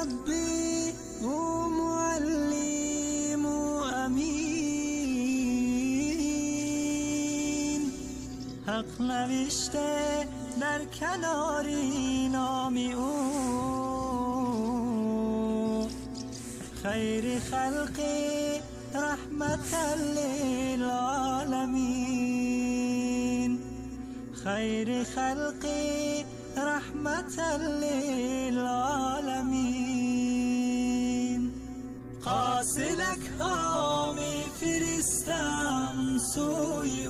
Мураббӣ, ӯ муаллиму амин. Ҳақ навишта дар канори номи ӯ, хайри халқи раҳматан лилъоламин, хайри халқи раҳматан лилъоламин. Қосилакҳо мефиристам сӯи ӯ,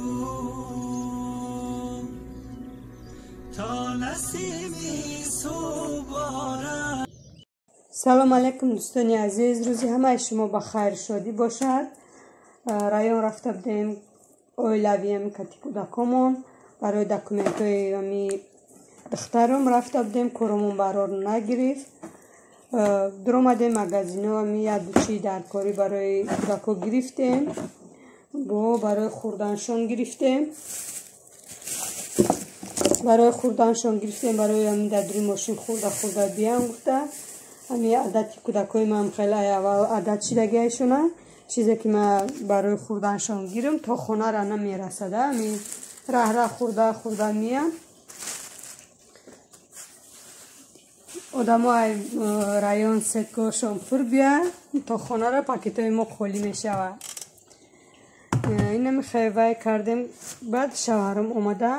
то насими субҳ орад. Салом алейкум, дӯстони азиз. Рӯзи ҳамаи шумо ба хайр шодӣ бошад. Район рафта будем оилавиам кати кӯдакомон барои документҳои ами духтарам рафта будем, коромон барор нагирифт. Дуромадем магазино, ами яду чи даркорӣ барои кӯдако гирифтем, бо барои хӯрданшон гирифтем, барои хӯрданшон гирифтем, барои ами дар дури мошин хӯрда хӯрда биям гуфта. Ами адати кӯдакои ман хеле аввал адат шидагиашона, чизе ки ман барои хӯрданшон гирам то хонара намерасада, ами раҳ-раҳ хӯрда хӯрда миям. Одамо район сеткошон пур бия, то хонара пакетҳои мо холӣ мешавад. Инами хевай кардем. Баъд шавҳарам омада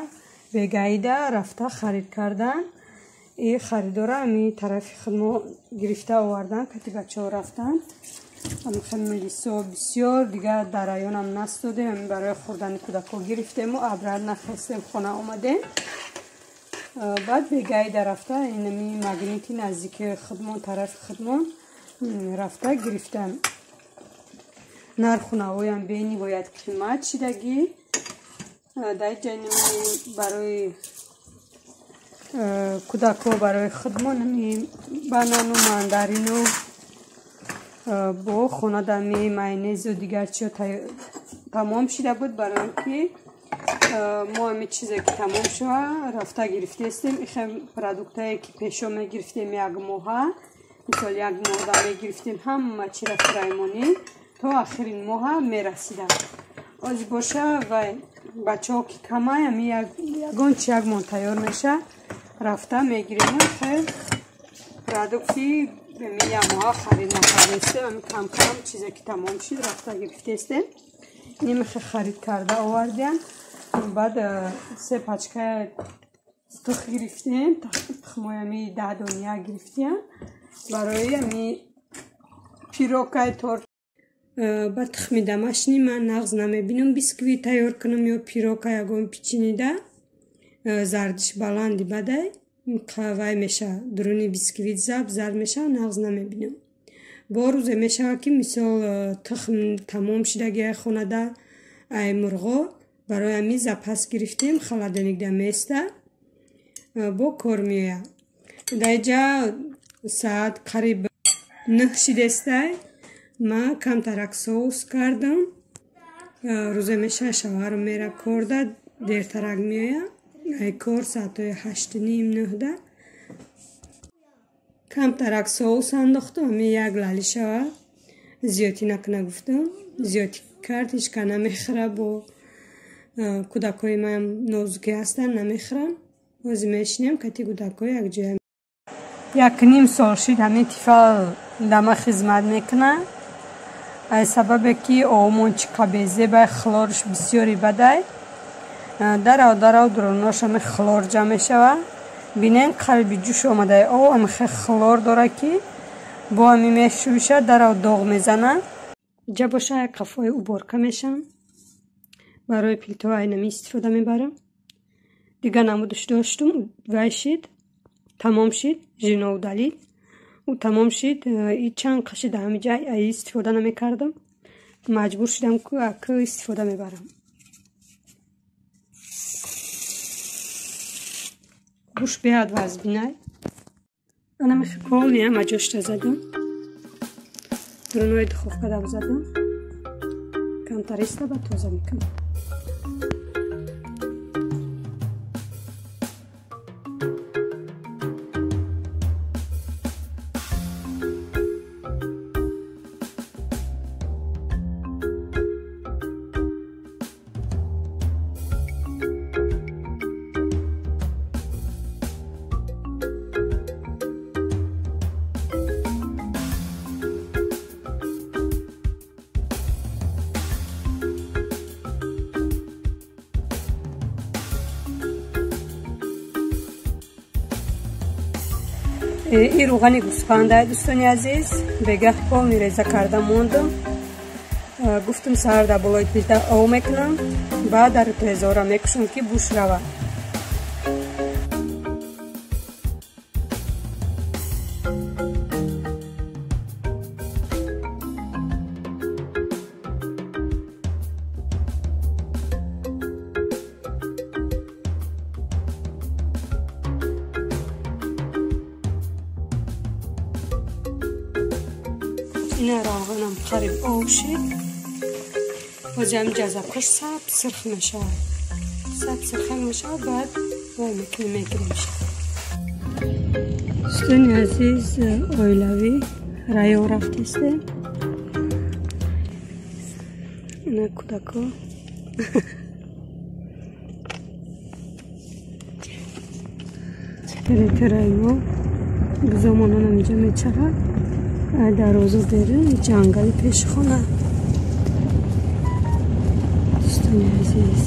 бегаида рафта харид кардан. И харидора ами тарафи худмо гирифта овардан, кати бачаҳо рафтан. Ами мелисо бисёр дигар дар районам настодем, ами барои хӯрдани кӯдако гирифтему обратно хестем, хона омадем. Баъд бегаида рафта инами магнити наздики худмон, тарафи худмон рафта гирифтам. Нарху навоям бениҳоят қимат шидагӣ. Дар ҷа инами барои кӯдако, барои худмон ами банану мандарину бо хонадами майонезу дигар чиё тамом шида буд, барои ки мо ами чизе ки тамом шава рафта гирифтестем. Ихе продуктае ки пешо мегирифтем як моҳа, мисол як моҳда мегирифтем, ҳама чира фураймонӣ то ахирин моҳа мерасидам. Оз боша вай бачаҳо ки камай, ами ягон чи як моҳ тайёр меша, рафта мегирем. Хел продукти ами як моҳа харид накардестем, ами камкам чизе ки тамом шид рафта гирифтестем. Нимихе харид карда овардиям. Баъд се пачка тухм гирифтем, тухмои ами 10 дония гирифтем барои ами пирогкаи торт. Ба тухми домашний ман нағз намебинам бисквит тайёр кунам ё пирогка ягон печенида зардиш баланди бадай вай меша, дуруни бисквит заб зард меша, нағз намебинам. Бо рӯзе мешавад ки мисол тухм тамом шидагиай хонада ай мурғо, барои ами запас гирифтем, холодильникда места, бо кор меояд. Дар ҷа саат қариб 9 шидестай, ман камтарак соус кардам. Рӯзе меша шавҳарам мера корда, дертарак меояд ай кор саатҳои 8:30 9да. Камтарак соус андохтам, ами як лали шава, зиёдӣ накуна гуфтам. Зиёдӣ кард ҳеч ка намехӯра, бо кӯдакҳои ман нозукӣ ҳастанд, намехӯранд. Ҳозир мешинем кати кӯдакҳо якҷоя. 1.5 сол шид ҳамин тифал дама хизмат мекунад. Аз сабабе ки обмон чӣ қабезебай, хлорш бисёри бадай, дарав дарав дурунош ҳами хлор ҷамъ мешавад. Бинен қалби ҷӯш омадай об ҳамихе хлор дора ки бо ҳами мешӯша, дарав доғ мезанад. Ҷа боша як қафои уборка мешам, барои плитаҳо айнами истифода мебарам. Дигар намудаш доштум, вай шид, тамом шид, жино удалид, ӯ тамом шид. И чанд қаши дар ҳами ҷай ай истифода намекардам, маҷбур шидам ки истифода мебарам. Гӯш беҳад вазбинай. Анамихи полни ҳама ҷошта задам, дурунои духовкадам задам, камтар иста ба тоза мекунам. Ин равғани гӯсфанда дӯстони азиз, бегаҳ полни реза карда мондам. Гуфтам саҳар дар болои плита ов мекунам, баъд дар трезора мекушам ки буш рава. Ина равғанам қариб ов шид. Бозиам ҷазабхаш саб сирх мешавад. Саб сирх мешавад, баъд вай мекунем, мегиремш. Дӯстони азиз, оилавӣ район рафтистем. Ина кӯдако. Территорияи мо бузомонон инҷа мечарад. Дарвоза берун ҷангали пеши хона. Дӯстони азиз,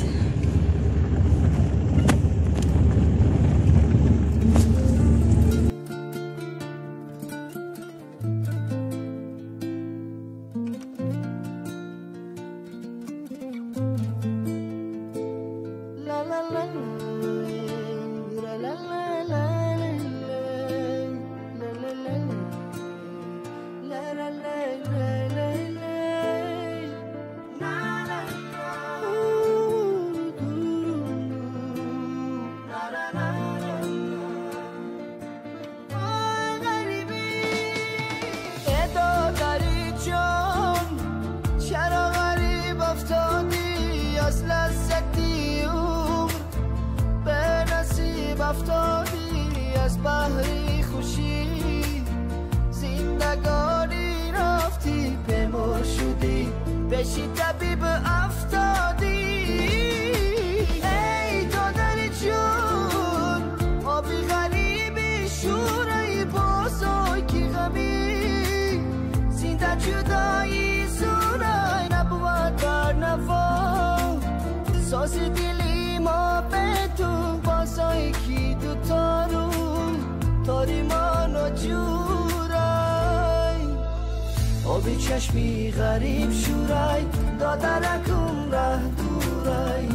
چشمی غریب شورای دادرکم ره دورای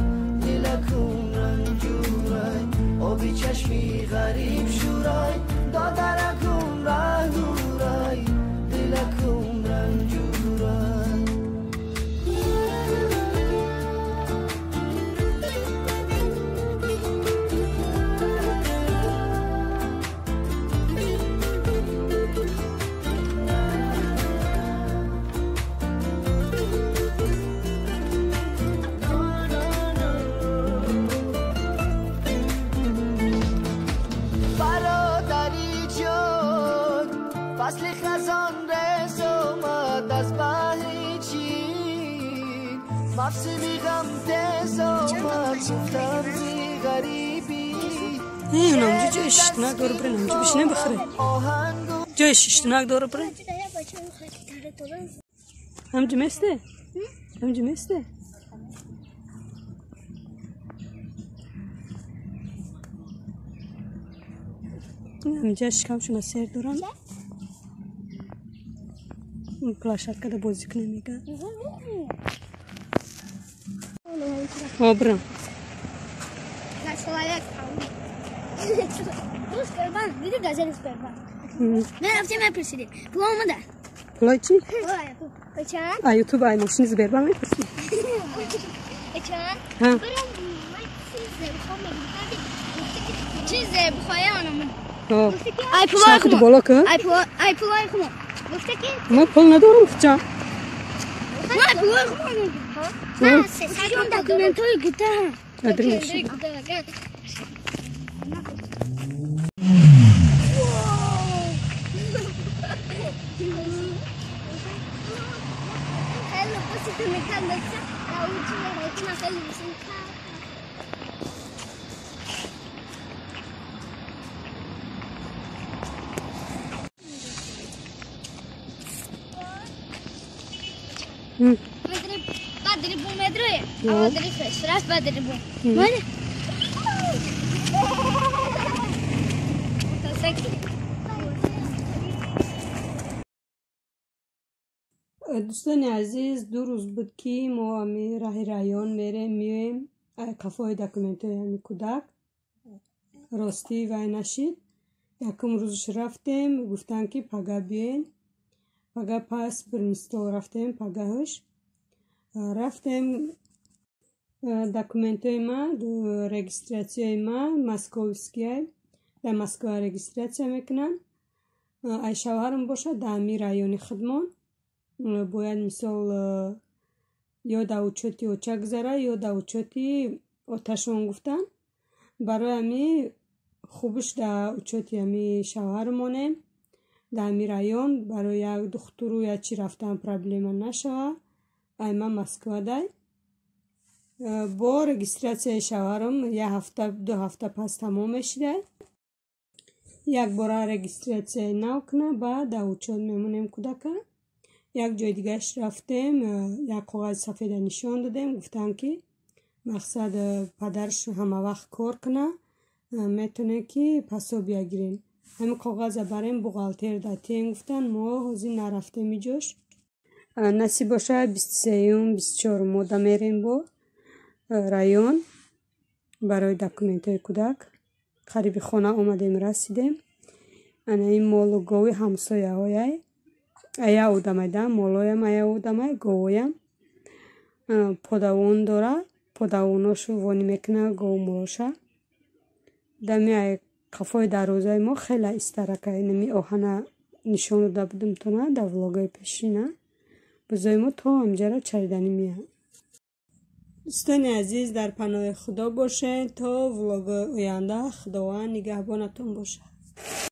دلکم رنجورای آبی چشمی غریب شورای دادرکم ره دورای دلکم رنجورای. Намҷо ҷои шиштунак дора бирен, намҷо бишинем бихӯре. Ҷои шиштунак дора бирен. Ҳамҷо месте? Ҳамҷо месте? Ҳамҷа шикамшона сер дорам. Площадкада бозӣ кунем мега. О, бирем. Сбербанк, види газели Сбербанк. Мен рафтем мепурсидем. Пул омада. Пулои чӣ? Чанд? А ютуб ай мошини Сбербанк мепурсӣ? Чанд? Барам ман чизе бихоҳам мегуфтам. Чизе бихоҳам ономад. Ай пулои худ боло ку? Ай пулои худ. Гуфта ки ман пул надорам хуча. Ман пулои худ. Ҳа, се документҳои гута. Адрес. Дӯстони азиз, 2 рӯз буд, ки мо ами раҳи район мерем, меоем, қафои документҳои ами кӯдак. Ростӣ, вай нашид. Якум рӯзш рафтем, гуфтанд, ки пага биёен. Пага пас бирмистол рафтем, пагаҳш рафтем. Документҳои ма, регистрация и ма московский, дар Москва регистрация мекунанд. Ай шавҳарам бошад, дар ами райони худмон бояд, мисол, ё дар учёт и оча гузара, ё дар учёт и оташон гуфтанд. Барои ами хубш дар учёт и ами шавҳар монем, дар ами район, барои як духтуру як чи рафтан проблема нашава. Ай ма Москвадай. Бо регистрация и шавҳарам як ҳафта, 2 ҳафта пас тамом мешида. Якбора регистрация и нав куна, баъд дар учёт мемонем кӯдака. Як ҷои дигараш рафтем, як коғази сафеда нишон додем, гуфтанд, ки мақсад, падараш ҳамавақт кор куна, метавонед, ки пособия гирем. Ҳамин коғаза барем, бухгалтер датем, гуфтанд. Мо ҳозир нарафтем иҷош. Насиб бошад, 23-юм, 24-ум мода мерем бо район барои документҳои кӯдак. Қариби хона омадем, расидем. Ана ин молу гови ҳамсояҳояй, ая одамайда, молоям ая одамай, говоям подавон дора, подавоношу вонӣ мекуна гову молоша. Дами ай қафои дарвозаи мо хеле истаракай, нами оҳана нишон дода будем тона дар влогои пешина. Бузои мо то ҳамҷара чариданӣ меянд. Дӯстони азиз, дар паноҳи Худо бошед то влогои оянда. Худованд нигаҳбонатон бошад.